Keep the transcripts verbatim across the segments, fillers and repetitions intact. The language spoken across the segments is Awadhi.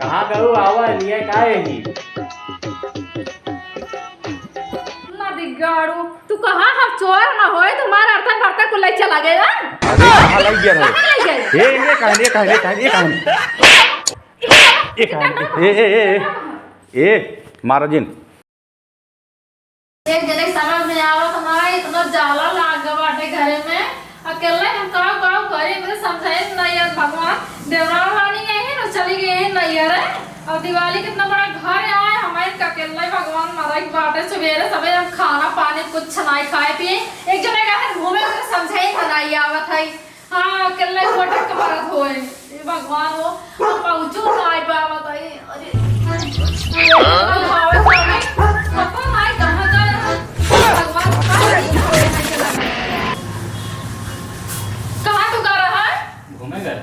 कहाँ गऊ? आवा, लिए का है ही? ना दिगाड़ू, तू कहाँ हम चोर ना होए, तुम्हारा अर्थन भरता कुल्लाई चला गया। अरे, कहाँ लग गया रहे? कहाँ लग गया? ए, ये कहानी, ये कहानी, ये कहानी, ये कहानी। ये कहानी, ए, ए, ए, ए, ए, मारा जिन। एक जने समझ में आवत ना, इतना जाला लाग गवा बाटे घरे में। अकेले हम काव काव करी, मुझे समझाई ना यार भगवान। देवरानी आई है ना, चली गई है नैहर। और दिवाली कितना बड़ा घर आए, हमारे अकेले भगवान मरा के बाटे। सुबेरे सबेरे हम खाना पानी कुछ ना खाए पिए। एक जने का है घूमे, मुझे समझाई ना, नहीं आवत है। हाँ, अकेले मटक के मरत होए। हे भगवान हो, हम पहुँचो ना आए पावत है। अरे, पता नहीं कहाँ गए हैं। भगवान, कहाँ गए हैं? कहाँ तू गए रहा है? घूमे गए।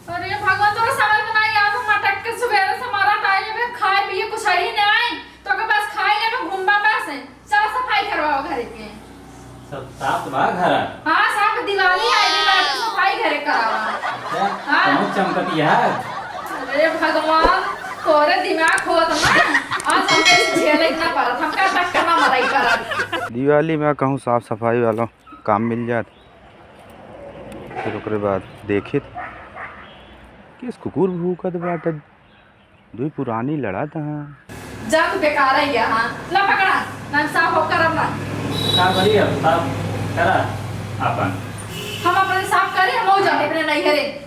अरे भगवान, तोरा समझ में नहीं आवत, मटक के सुबेरे से मरत आए, जब खाए पिए कुछ है ही नहीं, तो के पास खाए ले में घूमबा पास है। चला सफाई करवावा घरे के। सब साफ बा घर? हाँ, साफ, दिवाली आई बा, तो सफाई घरे करावा। अच्छा, हाँ। कौन चमकत यार? अरे भगवान, तोरे दिमाग होत ना, आज हमके इस झेले के ना पड़त, हमका धक्का ना मराई पड़त। दिवाली में कहूँ साफ सफाई वाला काम मिल जात, फिर ओकरे बाद देखित, किस कुकुर भूकत बाटे। दुई पुरानी लड़त हैं। जंग बेकार है यहाँ। ला पकड़ा, ना साफ हो करब ना। का करी अब, साफ करा आपन। हम अपने साफ करे, हम हो जाते अपने नैहरे।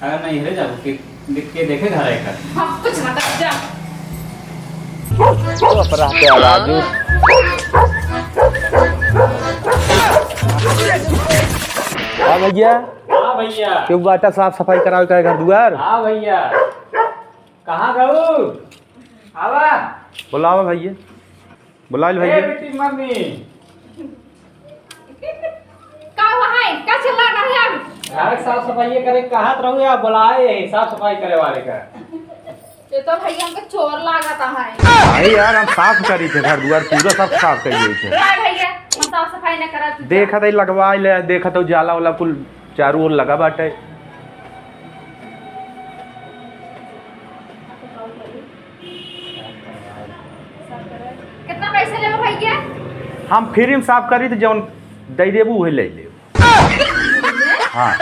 अगर नैहरे जाबो, के, के देखे घर आए कर। हम कुछ ना कर, जा। तो अपराध के आवाज। हाँ भैया। हाँ भैया। क्यों बाटा साफ सफाई करावे का घर दुआर? हाँ भैया। कहाँ गऊ? आवा। बुलावा भैया, बुलाइल ए भैया। बेटी मम्मी। का हुआ है? का चिल्ला रहे हैं? घर के साफ सफाई करे कहत रहू या बुलाए यही साफ सफाई करे वाले का? ये तो भैया हमको चोर लागत है। अरे यार, हम साफ करी थे घर दुआर पूरा, सब साफ कर दिए थे। का भैया, हम साफ सफाई न करत। देखा था लगवा ले, देखा तो जाला वाला कुल चारों ओर लगा बाटे। कितना पैसा लेबो भैया? हम फ्री में साफ करी तो जौन दे देबू उहे ले लेब। हाँ।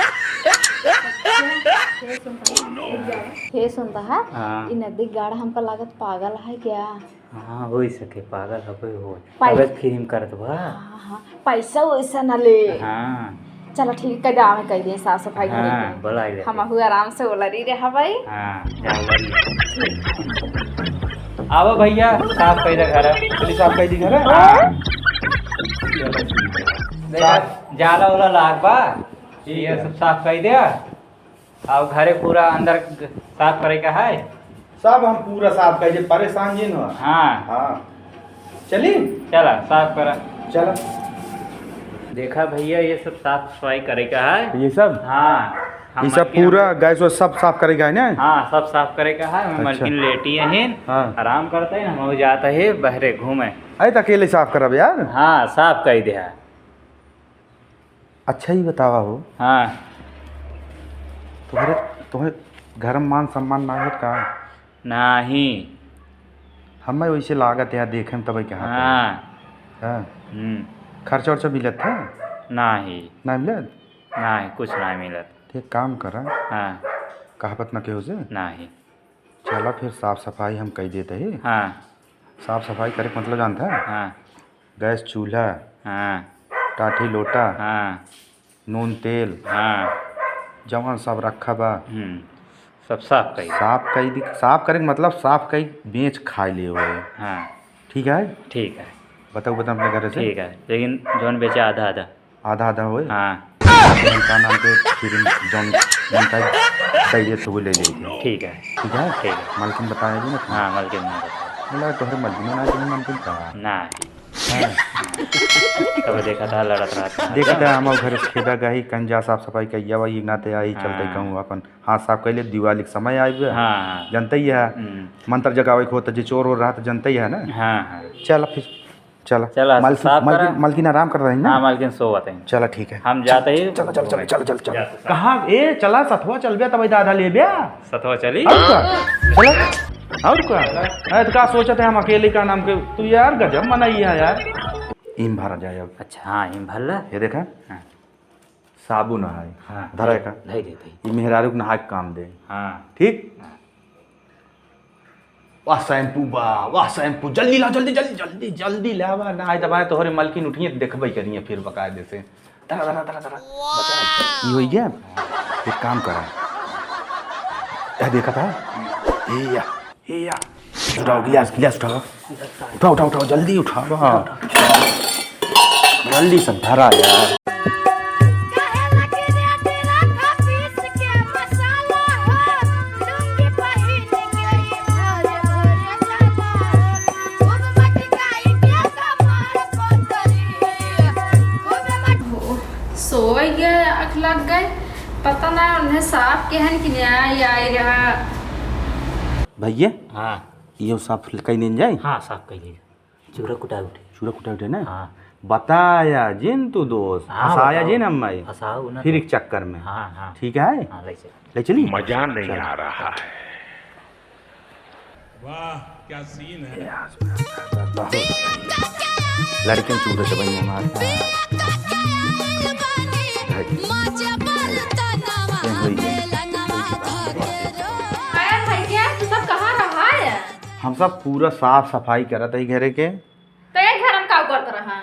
हे सुनता है? हाँ। ई नदी गाड़ हमका लागत पागल है क्या? हाँ, होई सके, पागल हबे होई। पै- तबे फिल्म करत बा। हाँ, हाँ, पैसा वैसा ना ले। हाँ। चला ठीक है, गाँव में कह दे साफ सफाई करे हाँ, के। बुलाई ले। हमहू आराम से ओलरी रहे भाई। हाँ, जा ओलरी। आवा भैया, साफ कह दे घर। चली साफ कह दी घर। हाँ। देखा, जाला ओला लाग बा। ठीक ये है। सब साफ कह दे। और घरे पूरा अंदर ग-, साफ करे का है? सब हम पूरा साफ कर दे, परेशान जिन हो। हाँ। हाँ। चली? चला, साफ करा। चला। देखा भैया, ये सब साफ सफाई करे का है। ये सब? हाँ। हम ये सब मलकिन पूरा गैस वैस सब साफ करे का है ना? हाँ, सब साफ करे का है। हम अच्छा। मलकिन लेटी हैं, हाँ। आराम करते हैं, हम जाते हैं बहरे घूमे। अरे, तो अकेले साफ करब यार? हाँ, साफ कर दे है। अच्छा, ई बतावा हो। हाँ। तोहरे, तोहरे घर में मान सम्मान ना होत का? नाही। हमें वैसे लागत है, देखे में तबे के हाथ है। हाँ। हाँ। हम्म। खर्चा उर्चा मिलत है? नाही। ना मिलत? नाही, कुछ ना मिलत। तो एक काम करा। हाँ। कहावत ना केहू से? नाही। चला फिर साफ सफाई हम कई देत ही। हाँ। साफ सफाई करे के मतलब जानत है? हाँ। गैस चूल्हा, हाँ। टाठी लोटा, हाँ। नून तेल, हाँ। जवन सब रखा बा। हम्म, सब साफ कई दे। साफ कई दी, साफ करे के मतलब साफ कई बेच खाए ले होए। हाँ। ठीक है? ठीक है। बताऊ बता अपने घरे से। ठीक है, लेकिन जौन बेचे आधा आधा। आधा आधा होए। हाँ। जौन का नाम के फिर जौन बनता है, दे दे तो वो ले लेते हैं। ठीक है। ठीक है? ठीक है। मालकिन बताया भी ना। हाँ, मालकिन ने बताया। बोला, "तोहरे मर्जी में ना, तुम नाम तुम कहा।" ना। हाँ। तब देखा था, लड़त रहत है। देखा था, हम घर से खेदा गई, कंजा साफ सफाई कइया बा, ई नाते आई, चलते हाँ। कहूँ अपन हाथ साफ कर ले, दिवाली के समय आइबे। हाँ, हाँ। जनते ही है, हम्म। मंत्र जगावे के होता, जे चोर ओर रहत, जनते ही है ना। हाँ, हाँ। चल फिर। चला। चला, मलकिन, साफ करा। मलकिन, मलकिन आराम कर रही ना? हाँ, मलकिन सोवत है। चला, ठीक है। हम जाते ही चला, चला, चला, चला, चला, चला। जा, साफ। कहाँ? ए, चला, सथवा चलबे, तब दादा लेबे। सथवा चली? और का? चला। और का? अरे, तो का सोचत है हम अकेले का नाम के? तू यार, गजब मनई है यार। ईम भरा जाए अब। अच्छा, हाँ, ईम भर ला। ये देखा? हाँ। साबुन है। हाँ। धरा का? धई दे, धई। ई मेहरारू के नहाए के काम दे। हाँ। ठीक? हाँ। वाह शैम्पू बा, वाह शैम्पू, जल्दी ला, जल्दी, जल्दी, जल्दी, जल्दी लावा, ना आए दबाए तोहरे मलकिन उठिए, देखबे करिए फिर बकायदे से। धरा, धरा, धरा, धरा। बचा। ई होई गया? एक काम करा। यह देखा था? ए या, ए या। उठाओ, गिलास, गिलास उठाओ। उठाओ, उठाओ, उठाओ, जल्दी उठाओ। हाँ। जल्दी से धरा यार। सोई गए, आँख लग गए, पता ना उन्हें साफ केहन कि न्याय आई रहा। भैया, हाँ। ये साफ कई नहीं जाए? हाँ, साफ कई नहीं। चूरा कुटा उठे। चूरा कुटा उठे ना? हाँ। बताया जिन तू दोस्त, हाँ, फंसाया बताओ। जिन हम भाई। फंसाओ ना फिर तो। एक चक्कर में। हाँ, हाँ। ठीक है? हाँ, ले चल। ले चली? मजा नहीं चल। आ रहा है। वाह, क्या सीन है। लड़के चूड़े से बनी हमारे। आया भैया, तू सब कहाँ रहा है? हम सब पूरा साफ सफाई करत है घरे के। तो ये घर हम का करत रहा?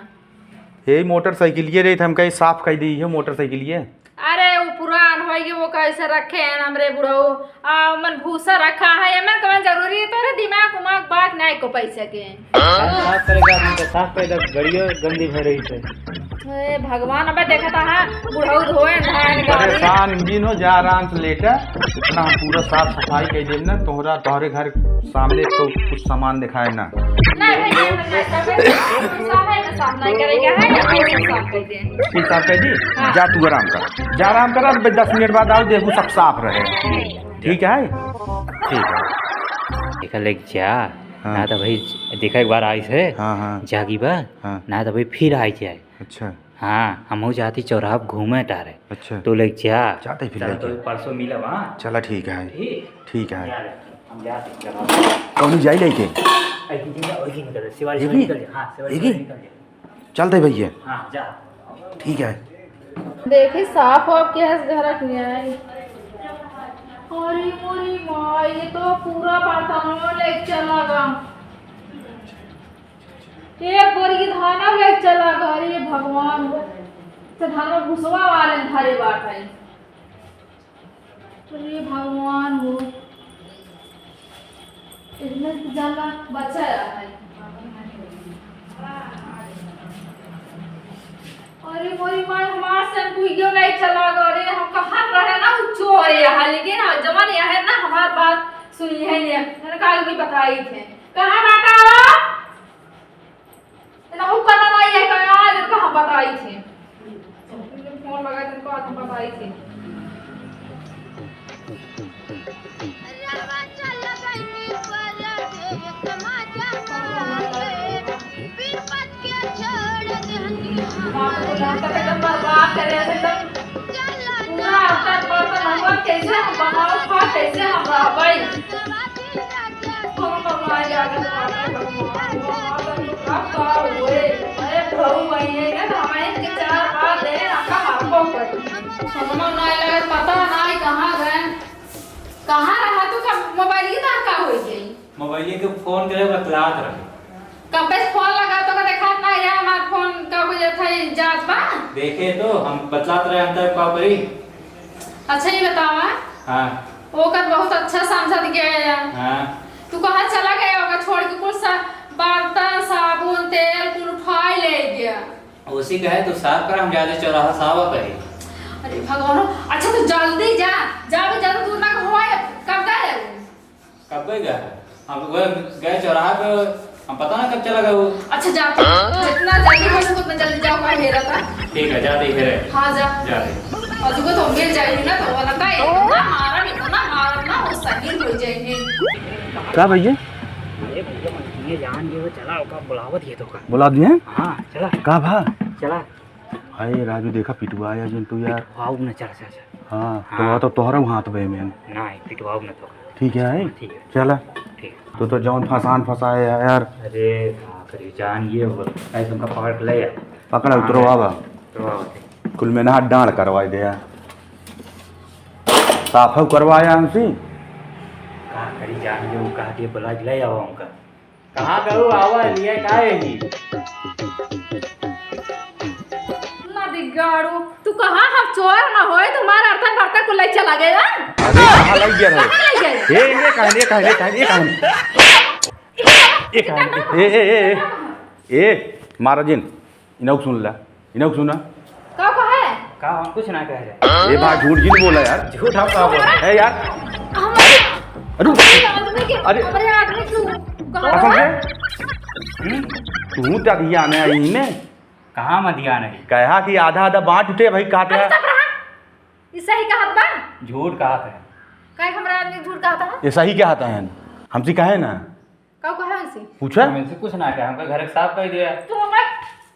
यही मोटरसाइकिलिए रही, हम कहीं साफ कर दी है मोटरसाइकिलिए। अरे, वो पुरान होई गए, वो कैसे रखे हैं हमरे बुढ़ऊ? आ, मन भूसा रखा है, एमन कवन जरूरी है? तोरे दिमाग उमाग बात नहीं को पैसे के। अरे, साफ करेगा आदमी तो साफ कर दे, गड़ियो गंदी भर रही है। हे भगवान, अबे देखा था, हाँ, बुढ़ऊ धोए धान गाड़ी। परेशान जिन हो, जा आराम से लेटा, इतना हम पूरा साफ सफाई कर देब ना, तोहरा, तोहरे घर सामने तो कुछ सामान दिखाए ना। नहीं भैया, हम नहीं साफ करेंगे, हम साफ है ना, साफ नहीं करेगा, है ना, हम साफ कर दें। ठीक, साफ कर दी? हाँ। जा तू आराम कर, जा आराम कर, अब दस मिनट बाद आओ, देखू सब साफ रहे। ठीक है, ठीक है। देखा लेके जा, हाँ। ना तो भाई, देखा एक बार आई से, हाँ, हाँ। जागी बा, हाँ। ना तो भाई फिर आई जाए। अच्छा। हाँ, हमहू जाती चौराहा पे घूमे टारे। अच्छा। तू लेके जा। जाते फिर चला, लेके। तो परसों मिलब, हाँ? चला, ठीक है। ठीक? ठीक है। जा ले, हम जाते चौराहा पे। कौन जाई लेके? ऐसे निकल, ऐसे निकल, शिवाजी एक ही? निकल जा, हाँ, शिवाजी एक ही? निकल जा। चलते भैया। हाँ, जा। ठीक है। देखी, साफ वाफ के है घर के नहीं आई। अरे मोरी माँ, ये तो पूरा बर्तनवा लेके चला गया। एक बोरी धाना ले चला गए, अरे भगवान हो। तो धाना भुसवा वाले धरे बाटे। अरे भगवान हो। इसमें से ज्यादा बचा है। अरे मोरी माँ, हमार शैम्पू यो ले चला गए, अरे हम कहाँ रहे ना, वो चोर है यहाँ, लेकिन हाँ, जवन यहाँ है ना, हमार बात सुनी है ये। मैंने कहा, "भी बताई थे।" कहाँ बाटा हो? इनहू पता नहीं है, कहाँ आज इनका हम बताई थे। फोन लगा, इनको आज हम बताई थे। बाप रे, हम तो एकदम बर्बाद करे, एकदम पूरा अंतर बर्तन हुआ, कैसे हम बनाओ खा, कैसे हम रहबै? अब का होए? अरे प्रभु, वही है ना, हमारे के चार बार दे, आपका मारबो कर। सोनमा ना लगे, पता ना कहाँ गए। कहाँ रहा तू? का मोबाइल की तार का होई गई? मोबाइल के फोन करे बतलात रहे। कब से फोन लगा तो का देखा ना, या हमार फोन का वजह था ये जात बा? देखे तो हम बतलात रहे, हम तब का करी? अच्छा, ये बतावा। हाँ। ओकर बहुत अच्छा समझत गया है। हाँ। तू कहाँ चला गया होगा छोड़ के? कुल सा-, बर्तन, साबुन, तेल कुल उठाई ले गया। उसी कहे तू साफ कर, हम जाते चौराहा सावा करी। अरे भगवान, अच्छा तू जल्दी जा, जा, ज्यादा दूर ना हुआ है। कब गए वो? कब गए गया? हम वो गए चौराहा पे, हम पता ना कब चला गया वो। अच्छा, जा। हाँ? जितना जल्दी हो सके उतना जल्दी जाओ, भाई मेरा था। ठीक है, जाते ही फिर। हाँ, जा। जाते। और तुमको तो मिल जाएगी ना, तो वो ना का इतना मारा, इतना मारा ना, वो शहीद हो जाएंगे। का भैया? ये जान ये वो चला, ओका बुलावत ये तो का। बुला दिए? हाँ, चला। का भा? चला। अरे राजू, देखा पिटवा आया जिन तू यार। पिटवाऊ ना, चला, चला, चला। हाँ, हाँ। तो, तो तोहरा हाथ बे में। नहीं, पिटवाऊ ना तो। ठीक है, है? ठीक है। चला। ठीक। तू तो जौन फसान फसाए है यार। अरे, का करी जान ये हो, ऐसे उनका पकड़ के ले आ। पकड़ा, हाँ, उतरवा बा। उतरवा बा। कुल में ना डांड करवाई दे यार। साफ है करवाया हमसे। का करी जान ये, वो कहा के बुला के ले आओ उनका। कहाँ गऊ आवा लिए का है ही? ना दिगाड़ू, तू कहाँ हम चोर ना होए, तुम्हारा अर्थन भरता को ले चला गया। अरे, कहाँ लग गया रहे? कहाँ लग गया? ए, ए, कहानी, ए, कहानी, ए, कहानी, ए, कहानी। ए, कहानी, ए, ए, ए, ए, ए, मारा जिन, इनहू सुन ला। इनहू सुना। का कहे? का हम कुछ ना कह रहे। ए भाई, झूठ जिन बोला यार। झूठ हम का बोल रहे? ए यार। हमारे, अरे, हमारे आदमी के, अरे। हमारे आदमी क्यों? कहा कसम से? हम्म? तू तो ध्यान है इनमें। कहाँ में ध्यान है? कहा कि आधा आधा बांट उठे भाई, कहते अरे हैं। चुप रहा। ई सही कहत बा? झूठ कहत है। काहे हमरा आदमी झूठ कहत है? ये सही कहत है। हमसे कहे ना। का कहे हमसे? पूछा? हमसे कुछ ना कहे, हमका घर के साफ कर दिया। तू हमें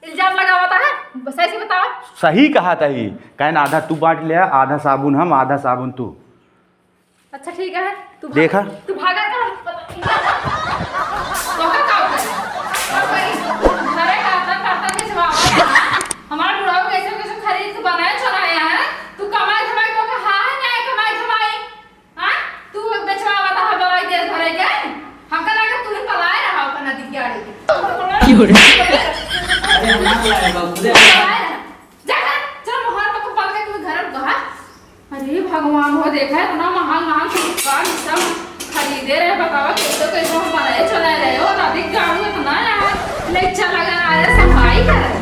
इल्जाम लगावता है, बस ऐसे बताओ। सही कहत ही। कहे ना, आधा तू बांट ले, आधा साबुन हम, आधा साबुन तू। अच्छा ठीक है, तू भाग, देखा? तू भागा का? तो का, का करे? का करी? घरे का बर्तन, बर्तन बेचवावा है। हमार बुढ़ऊ कैसे, कैसे खरीद के बनाए चलाए हैं। तू कमाई धमाई तो कहा है, ना कमाई धमाई। हाँ? तू बेचवावा था हमारा गैस भरे के? हमका लगा तू ही पलाए रहा अपन नदी किनारे के। की हो रे? अरे हम ना पलाए बाबू, खुदे पलाए रहा। जा घर, चल मोहर तक पल के तू घर में कहा। अरे भगवान हो, देखा इतना महंग महंग दुकान सब खरीदे रहे, बतावा कैसे कैसे हम बनाए चलाए रहे हो, नदी गाड़ू इतना यार लेक्चर लगा रहा है, सफाई कर।